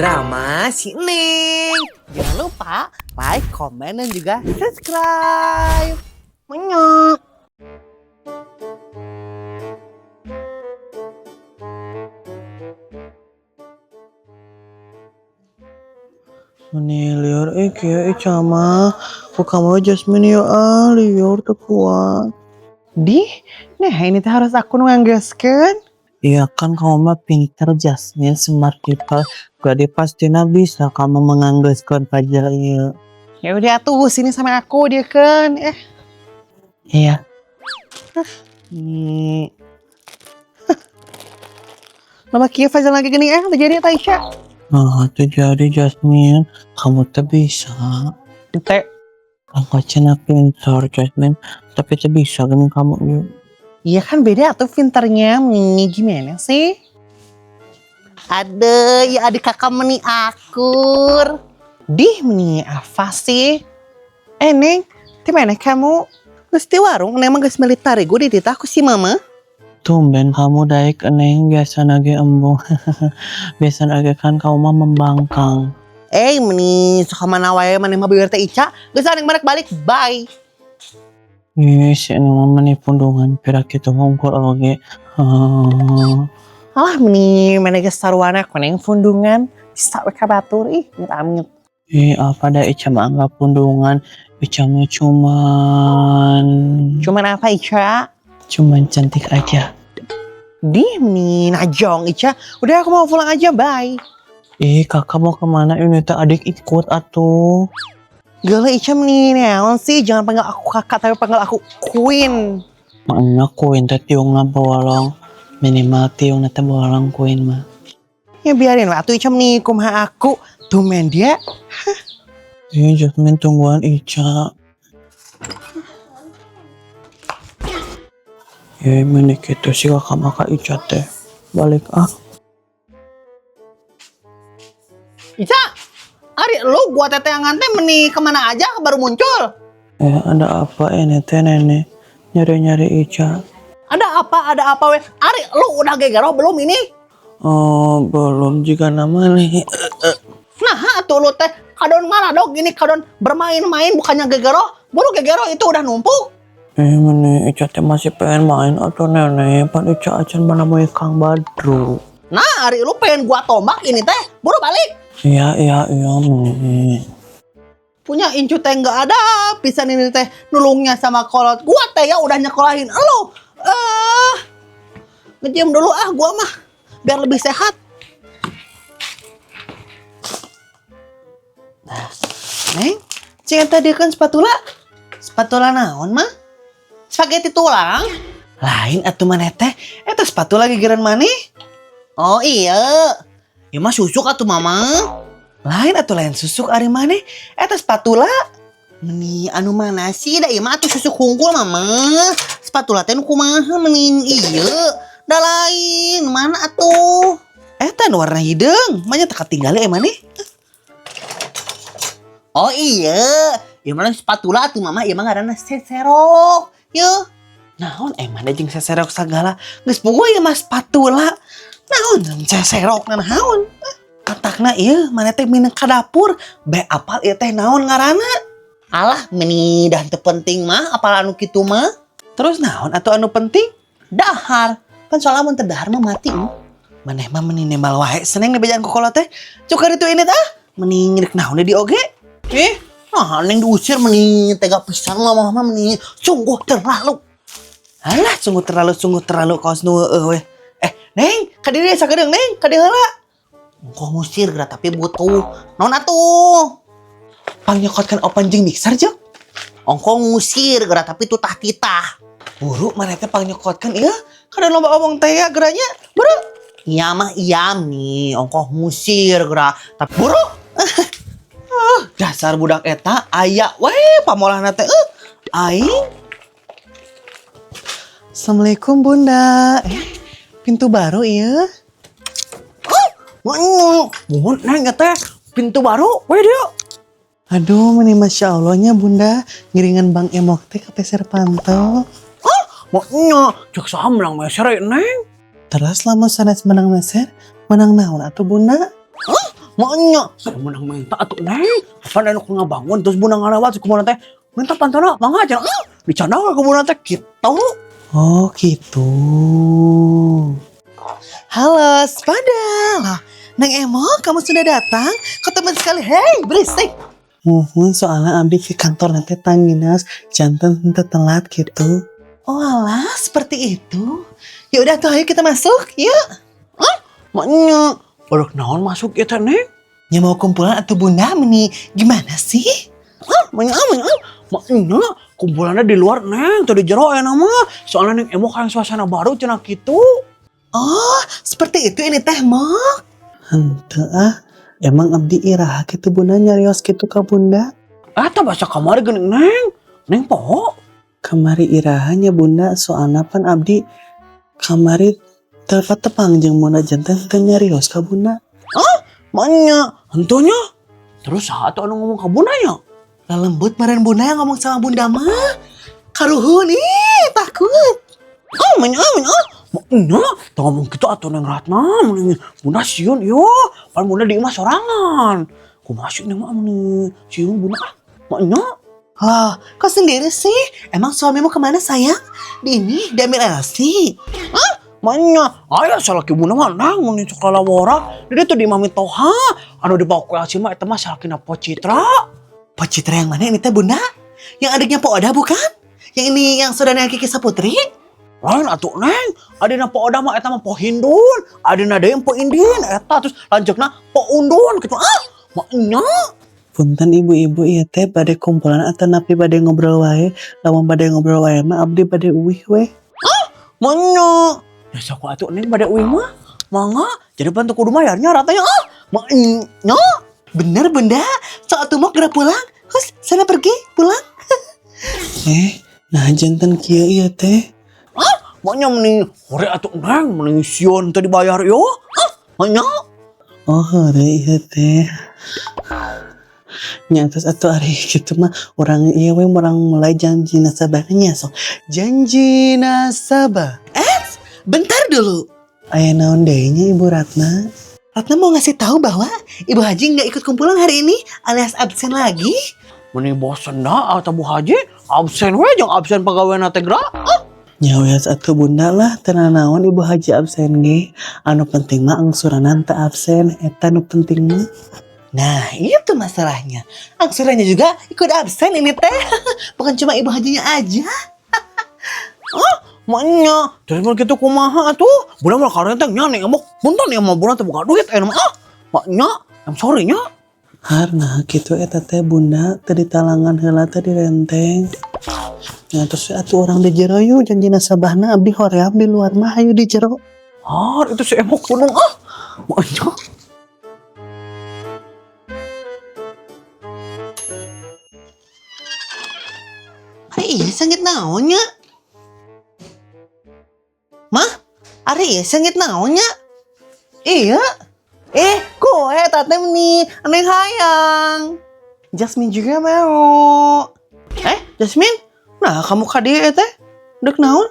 Drama si Neng. Jangan lupa like, komen, dan juga subscribe. Menyok. Meni lieur eh kieu Ica mah. Ku kamu Jasmine ya ah lieur teu kuat. Dih, nah ini teh harus aku nu nganggeuskeun. Iya kan kamu mah pinter Jasmine, smart people. Jadi pastinya bisa kamu menganggeuskeun pajak ieu. Ya udah tuh sini sama aku dia kan. Eh, Iya. nih. Nama kieu Faizal lagi gini eh terjadi Taisha. Nah, tuh jadi Jasmine, kamu tuh bisa. Teh. Aku cenah pintar Jasmine, tapi tuh bisa gini kamu yuk. Iya kan beda tuh pinternya nih gimana sih? Ada ya adik kakak meni akur. Dih meni apa sih? Eh Neng, di mana kamu? Geus di warung, neng mah geus meuli tarigu dititah ku si mama. Tumben kamu daik neng biasa nage embung. Biasa nage kan kamu mah membangkang. Eh meni suka mana wae maneh mah beueur teh Ica. Geus ah, neng balik balik, bye. Ih, si neng mah meni pundungan perak kitu hungkul oge. Alah meni mana geus sarwana ku neng pundungan. Bisa we ka batur ih, amit amit. Ih, apa dah Ica mah anggap pundungan. Ica mah cuman Cuman apa Ica? Cuman cantik aja. Dih meni najong Ica. Udah aku mau pulang aja, bye. Ih, kakak mau kemana ini teh adik ikut atuh. Gila Ica meni naon sih, jangan panggil aku kakak tapi panggil aku queen. Makna kuin teh tiungna bolong. Minimal tiungna teh bolong kuin mah. Ya biarin lah atuh Ica meni kumaha aku. Tumben dia. Ih, Jasmine tungguan Ica. Ya, meni kitu sih kakak maka Ica teh. Balik ah. Ica, ari lu gua teteangan teh meni kemana aja baru muncul. Eh, ada apa ini teh nenek? Nyari-nyari Ica. Ada apa weh? Ari lu udah gegero belum ini? Oh, belum juga nama nih. Nah, tuh lu teh kadon ngaladog ini kadon bermain-main bukannya gegero. Buru gegero itu udah numpuk. Eh, meni Ica teh masih pengen main atau nenek? Pan Ica acan menemui Kang Badru. Nah, ari lu pengen gua tombak ini teh. Buru balik. Iya, meni. Punya incu teh nggak ada pisan ini teh nulungnya sama kolot gua teh ya udah nyekolahin elu. Eh, nge-gym dulu ah gua mah biar lebih sehat. Nah, Neng, cing tadi kan spatula. Spatula naon mah? Spaghetti tulang. Lain atuh maneh teh, eta spatula gigiran maneh. Oh iya. Ya mah susuk atuh mama. Lain atuh lain susuk ari maneh, eta spatula. Meni anu mana sih da ieu mah atuh susuk hungkul mama. Spatula teh nu kumaha meni ieu. Da lain mana atuh? Eta nu warna hideung, manya teu katinggali eh maneh. Oh iya, ieu mah spatula atuh mama, ieu mah ngaranna seserok. Yeuh. Naon emang jeung seserok sagala? Geus puguh ieu mah spatula. Naon seserok naon? Katakna ieu maneh teh mineng ka dapur, bae apal ieu teh naon ngaranna? Alah, meni dah teu penting mah apal anu kitu mah. Terus naon atuh anu penting? Dahar. Pan soalnya mun teu dahar mah mati. Maneh mah meni nembal wae seneng dibejaan ku kolot teh. Cukar itu ini tah. Meni rek naon di oge? Eh, nah neng diusir meni tega pisan lah mama meni sungguh terlalu. Alah, sungguh terlalu kaos nu heueuh we. Eh, Neng, ka dieu sakedeung Neng, ka dieu heula. Engko ngusir geura tapi butuh. Naon atuh? Pangnyokotkeun open jeung mixer jeung. Ongko ngusir geura tapi tutah titah. Buru maneh teh pangnyokotkeun ieu. Kada loba omong teh ya geranya. Buru. Iya mah iya nih, ongkoh ngusir geura. Tapi buru. Dasar budak eta aya we pamolahna teh. Aing. Assalamualaikum Bunda. Eh, pintu baru iya. Oh, mohon neng teh pintu baru, we dieu. Aduh, meni masya Allahnya Bunda ngiringan Bang Emok teh ke peser panto. Oh, maknya cek saha menang meser neng. Terus lamun sanes menang meser, menang naon atuh Bunda? Hah? Maenya, meunang minta atuh, Neng. Kapan anu ngabangun terus bunda ngalewat kumaha teh? Minta pantona, mangga cenah. Ah, dicandak ke bunda teh kitu. Oh gitu. Halo, Spada. Lah, Neng Emo, kamu sudah datang? Kok teman sekali? Hei, berisik. Muhun, soalnya abdi ke kantor nanti tangginas janten henteu telat gitu. Oh alah, seperti itu. Ya udah tuh, ayo kita masuk, yuk. Hah? Maknya, baru naon masuk ya teh, Neng? Ya mau kumpulan atau bunda meni gimana sih? Hah? Maknya, maknya, maknya, kumpulannya di luar, Neng, tadi jero ya nama. Soalnya Neng Emo kayak suasana baru cenah gitu. Oh, seperti itu ini teh, Mok. Henteu ah, emang abdi iraha kitu bunda nyarios kitu ka bunda? Ah, tak bahasa kamari geuning, Neng. Neng poho. Kamari irahanya bunda, soalna pan abdi kamari teu tepang jeung bunda janten teu nyarios ka bunda. Maknya, henteu nya. Terus saat anu ngomong ka bunda nya? Lah lembut meren bunda yang ngomong sama bunda mah. Karuhun ih, takut. Oh, menya, menya. Maknya, teu ngomong gitu atuh Neng Ratna, mending bunda sieun ieu. Pan bunda di imah sorangan. Kumaha sih Neng mah meni sieun bunda ah. Maknya. Lah, kok sendiri sih? Emang suamimu kemana sayang? Di ini, diambil Elsie. Hah? Maknya, aya salaki bunda mah Neng meni sok lalawora. Dia tuh di Mami Toha. Anu dibawa ku Elsie mah eta mah salakina Po Citra. Po Citra yang mana ini teh bunda? Yang adiknya Po Oda bukan? Yang ini yang saudaranya Kiki Saputri? Lain atuh Neng, adina Po Oda mah eta mah Po Hindun, adina deui Po Indin eta terus lanceukna Po Undun gitu ah. Maknya. Punten ibu-ibu, ieu teh bade kumpulan atau napi bade ngobrol wae? Lamun bade ngobrol wae mah abdi bade uih weh. Maknya. Ya sok atuh Neng bade uih mah. Mangga, jadi bantu kudu mayarnya ratanya ah. Maknya. Bener bunda, so atuh mau geura pulang. Hus, sana pergi, pulang. Eh, nah janten kieu ieu teh. Maknya mending hore atuh Neng, mending sieun teu dibayar yo. Ah, maknya. Oh heureuy ieu teh. Nya terus atuh ari kitu mah urang ieu we urang mulai janji nasabahnya sok. Janji nasabah. Eh, bentar dulu. Aya naon deui nya Ibu Ratna? Ratna mau ngasih tahu bahwa Ibu Haji nggak ikut kumpulan hari ini alias absen lagi. Mending bosen dah atau Bu Haji absen we jeung absen pegawai teh geura. Ah, Nya we atuh bunda lah, teu naon Ibu Haji absen ge. Anu penting mah angsuran teu absen eta nu penting mah. Nah, itu masalahnya. Angsurannya juga ikut absen ini teh. Bukan cuma Ibu Hajinya aja. Oh, maknya. Terus mau gitu kumaha atuh? Bunda mah karena teh nya nih emok punten ya mah bunda teh buka duit aya mah. Ah, maknya. I'm sorry nya. Har nah kitu eta teh bunda teu ditalangan heula teh direnteng. Nah terus atuh urang di jero yuk janji nasabahna abdi hoream di luar mah hayu di jero. Ah, itu si emok gunung ah. Maknya. Ari iya sangit naonnya? Mah, ari iya sangit naonnya? Iya. Eh, kue tante nih, neng hayang. Jasmine juga mau. Eh, Jasmine? Nah, kamu ka dieu teh? Dek naon?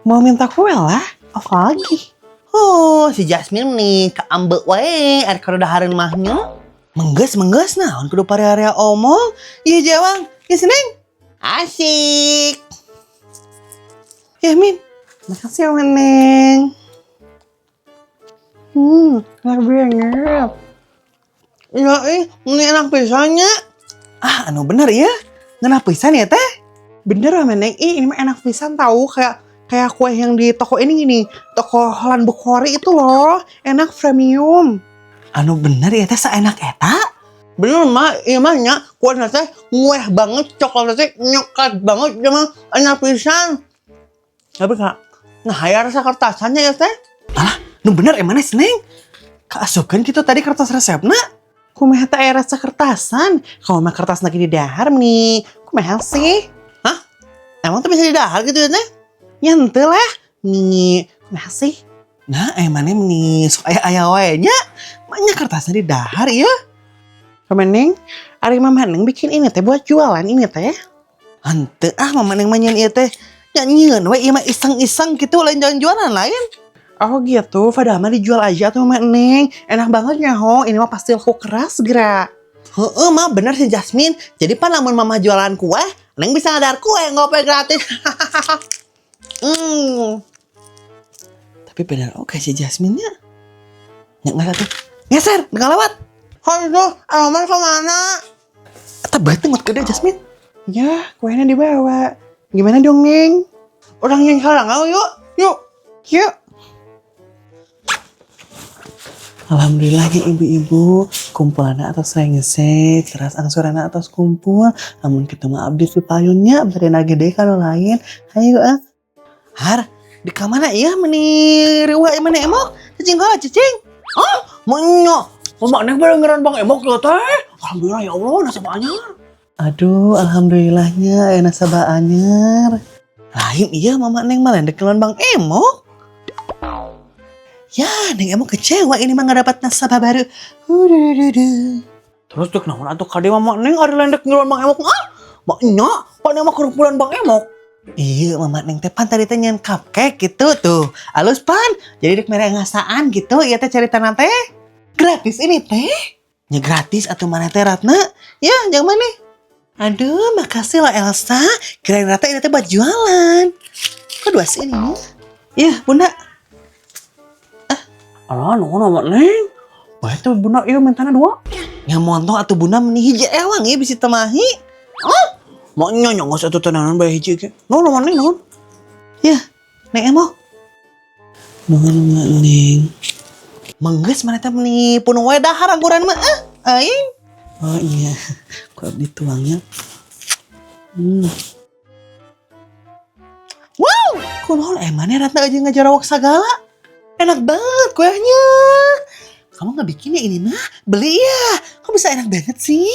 Mau minta kue lah, apa lagi? Oh, si Jasmine nih kaambek wae ari kada dahareun mahnya. Menggeus menggeus naon kudu parea omong. Iya jawang, ya si Neng. Asik. Ya Min, Makasih ya Neng. Enak banget. Ya eh, ini enak pisannya. Ah, anu bener ya. Ngeunah pisan ya teh? Bener lah Neng, ih ini mah enak pisan tahu kayak kayak kue yang di toko ini gini, toko Holland Bukhari itu loh, enak premium. Anu bener ya teh saenak eta? Bener mah, iya mah nya kue teh ngueh banget, coklat teh nyokat banget, cuma enak pisan. Tapi kak, nah aya rasa kertasannya ya teh? Alah, nu bener emang sih Neng? Kaasupkeun kitu tadi kertas resepna? Kumaha teh aya rasa kertasan? Kalau mah kertas lagi di dahar nih, kumaha sih? Hah? Emang tuh bisa didahar gitu ya teh? Ya henteu lah. Nih, kumaha sih? Nah, emangnya nih sok aya aya wae nya. Maknya kertasnya didahar ya. Neng, ari mama Neng bikin ini teh buat jualan ini teh. Henteu ah mama Neng mah nyieun ieu teh. Nya nyieun we ieu mah iseng-iseng gitu lain jualan lain. Oh gitu, padahal mah dijual aja tuh Mama Neng. Enak banget ya, ho. Ini mah pasti laku keras geura. Heeh, mah bener sih Jasmine. Jadi pan lamun mama jualan kue, Neng bisa ngadar kue ngopi gratis. Tapi bener oke si Jasmine-nya. Ya nggak satu. Ngeser, nggak lewat. Aduh, Aman kemana? Eta banget gede Jasmine. Ya, kuenya dibawa. Gimana dong, Neng? Orang yang salah nggak, yuk. Yuk. Yuk. Alhamdulillah ya ibu-ibu, kumpulanna atos rengse, teras angsuranna atos kumpul, lamun kitu mah abdi di payunnya, beri nagih deui ka nu lain. Hayu ah. Har, di kamana iya meni riweuh mana emok? Cicing heula cicing. Oh, menyo. Mama Neng berengeran Bang Emok ya teh. Alhamdulillah ya Allah nasabah anyar. Aduh, alhamdulillahnya aya nasabah anyar. Lain iya Mama Neng malah dekelan Bang Emok. Ya, Neng Emok kecewa ini mah nggak dapat nasabah baru. Hudududu. Terus tuh naon atuh kade Mama Neng ada lendek ngiluan Bang Emok. Ah, maknya pan emang kerumpulan Bang Emok. Iya, Mama Neng teh pan tadi teh nyeun cupcake gitu tuh. Alus pan. Jadi dek mere ngasaan gitu, ieu teh carita teh. Gratis ini teh. Ya gratis atuh mana teh Ratna? Ya, jangan mana? Aduh, makasih loh Elsa. Kirain Ratna ini teh buat jualan. Kok dua sih ini? Iya, Bunda. Alah, nuhun Mama Neng. Bae teh bunda ieu mintana dua. Ya montok atuh Bunda meni hiji ewang ya bisa temahi. Ah, Mau nyonya nggak satu tenanan bae hiji ge. Nuhun Mama Neng, nuhun. Ya, Neng Emok. Nuhun Mama Neng. Menggeus mana teh meni pun we dahar angguran mah ah. Aing. Oh iya, kok abdi tuangnya. Wow, kunaon emangnya Ratna aja ngajarawak segala. Enak banget kuenya. Kamu nggak bikin ya ini mah? Beli ya. Kok bisa enak banget sih?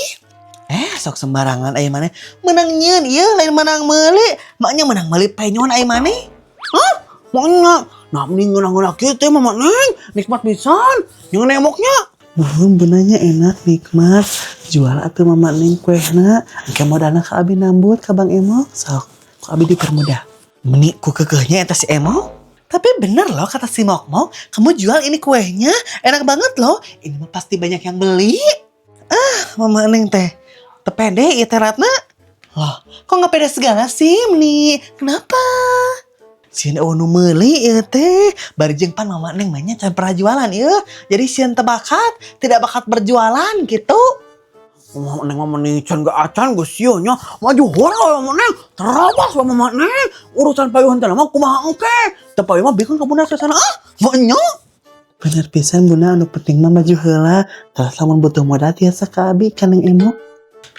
Eh, sok sembarangan aya maneh. Menang nyeun ieu lain menang meuli. Maknya menang meuli penyon aya maneh. Hah? Maknya, nah mending ngeunah-ngeunah kieu teh Mama Neng. Nikmat pisan. Yang nemoknya. Nuhun bundanya enak nikmat. Jual atuh Mama Neng kuehna. Engke modalna ka abi nambut ka Bang Emok. Sok, ku abi dipermudah. Meni ku kekehnya eta si Emok. Tapi bener loh kata si Mok Mok, kamu jual ini kuehnya enak banget loh. Ini mah pasti banyak yang beli. Ah, Mama Neng teh. Teu pede ieu teh Ratna. Loh, kok nggak pede segala sih, Meni? Kenapa? Sieun euweuh nu meuli ieu teh. Bari jeung pan Mama Neng mah nya can pernah jualan ieu. Jadi sieun teu bakat, tidak bakat berjualan gitu. Mama Neng mah meni can gak acan geus sieun nya. Maju heula Mama Neng. Terabas Mama Neng. Urusan payuhan teh mah kumaha engke. Teu payu mah bikeun ka bunda sana ah. Maknya. Bener pisan bunda, anu penting mah maju heula. Terus lamun butuh modal tiasa ka abi ka Neng Emok.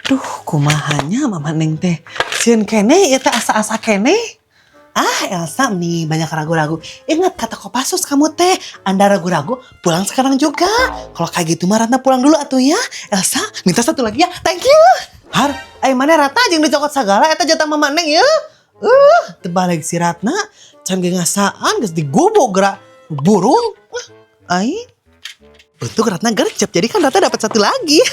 Duh, kumahanya Mama Neng teh. Sieun keneh ieu teh asa-asa keneh. Ah, Elsa nih banyak ragu-ragu. Ingat kata Kopassus kamu teh, Anda ragu-ragu, pulang sekarang juga. Kalau kayak gitu mah Ratna pulang dulu atuh ya. Elsa, minta satu lagi ya. Thank you. Har, ay mana Ratna jeung dicokot sagala eta jatah Mama Neng ya. Terbalik si Ratna, can ge ngasaan geus digobok gerak burung. Aing. Bentuk Ratna gercep, jadi kan Ratna dapat satu lagi.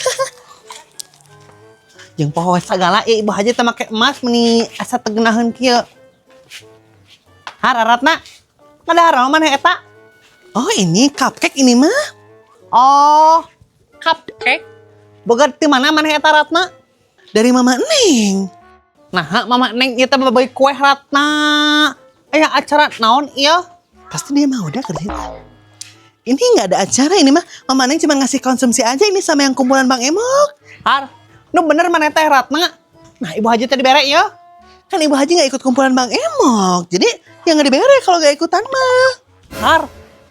Jeung poho sagala ya ibu haji teh make emas meni asa teu geunaheun kieu. Har Ratna, ngadahar mana eta? Oh ini cupcake ini mah. Oh, cupcake. Boga di mana mana eta Ratna? Dari Mama Neng. Nah, Mama Neng ieu teh bagi kue Ratna. Aya acara naon ieu? Pasti dia mau udah kerjain. Ini nggak ada acara ini mah. Mama Neng cuma ngasih konsumsi aja ini sama yang kumpulan Bang Emok. Har, nu bener mana teh Ratna? Nah, Ibu Haji tadi bere ya. Kan Ibu Haji nggak ikut kumpulan Bang Emok. Jadi ya nggak dibere kalau nggak ikutan mah. Har,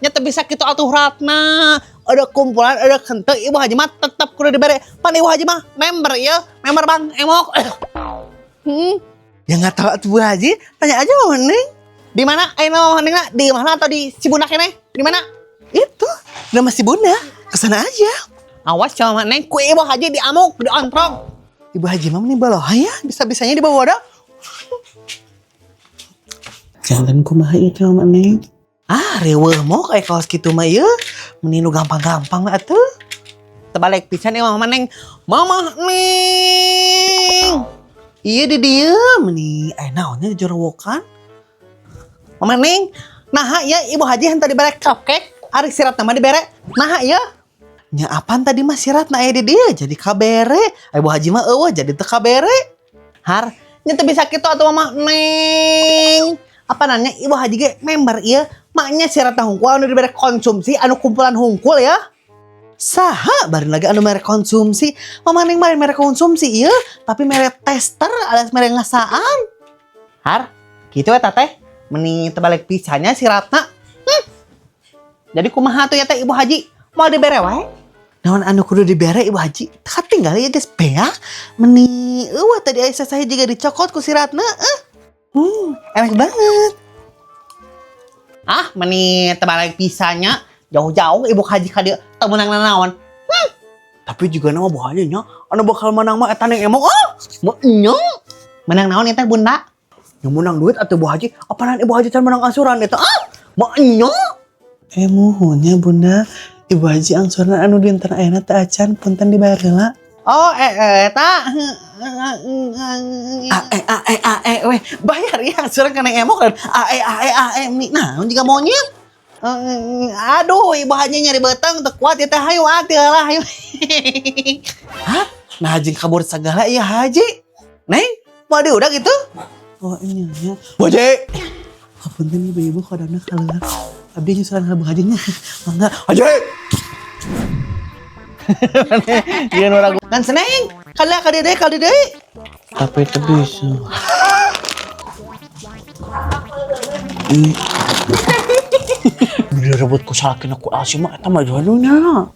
nya teu bisa kitu atuh Ratna. Ada kumpulan, ada kente, Ibu Haji mah tetap kudu dibere. Pan Ibu Haji mah member ya, member Bang Emok. Ya nggak tahu atuh Bu Haji, tanya aja Mama Neng. Di mana? Ayo Mama Neng di mana atau di Cibunda keneh? Di mana? Itu, nama si Bunda. Kesana aja. Awas sama Mama Neng, ku Ibu Haji diamuk, diontrong. Ibu Haji mah nih baloh ya, bisa-bisanya dibawa wadah. Jangan kumaha ieu teh Mama Neng. Ah, riweuh mau kayak kaos gitu mah ieu. Meni nu gampang-gampang mah atuh. Terbalik pisan ieu Mama Neng. Mama Neng. Iya di dieu meni aya naonnya jorowokan. Mama Neng, Nah ya, Ibu Haji yang tadi bere cupcake, ari siratna mah dibere. Nah ya. Nya apaan tadi mah siratna aya di dieu jadi kabere. Ibu Haji mah euweuh, jadi teu kabere. Har, nya teu bisa kitu atuh, Mama Neng. Apa nanya Ibu Haji ge member ieu, maknya siratna hungkul anu dibere konsumsi anu kumpulan hungkul ya. Saha bari lagi anu mere konsumsi? Mama Neng mah mere konsumsi ieu, tapi mere tester alias mere ngasaan. Har, gitu ya teh. Meni terbalik pisannya siratna. Jadi kumaha tuh ya teh, Ibu Haji? Mau dibere wae? Naon anu kudu dibere, Ibu Haji? Teu tinggal ya geus beak. Meni euweuh tadi aya saya juga dicokot ku siratna. Eh. Enak banget. Ah, meni terbalik pisannya. Jauh-jauh Ibu Haji ka dieu teu meunang nanaon. Tapi juga nama Bu Haji nya, anu bakal menang mah eta Neng Emok ah. Nya. Menang naon eta, Bunda? Yang menang duit atuh, Bu Haji. Apaan Ibu Haji can menang angsuran eta ah? Nya. Eh, muhunnya, Bunda. Ibu Haji angsuran anu dinten ayeuna teh acan, punten dibayar heula. Oh, eh eta A E A E A E weh, bayar ya angsuran ka Neng Emok dan A E A E A E mi naon jiga monyet. Aduh, Ibu Haji nyari beteng teu kuat ya teh, hayu atuh lah, hayu. Hah? Nah, jeung kabur segala iya Haji. Neng, mau di udah gitu? Oh iya nya. Bu Haji. Hapunten ibu-ibu, kodamna keluar. Abdi nyusulan ka Bu Haji nya. Mangga. Haji. Iya nu ragu. Dan seneng, kali kali deh, kali deh. Tapi itu bisa. Ih. Direbut ku salakina ku Alsi mah eta mah jodohnya.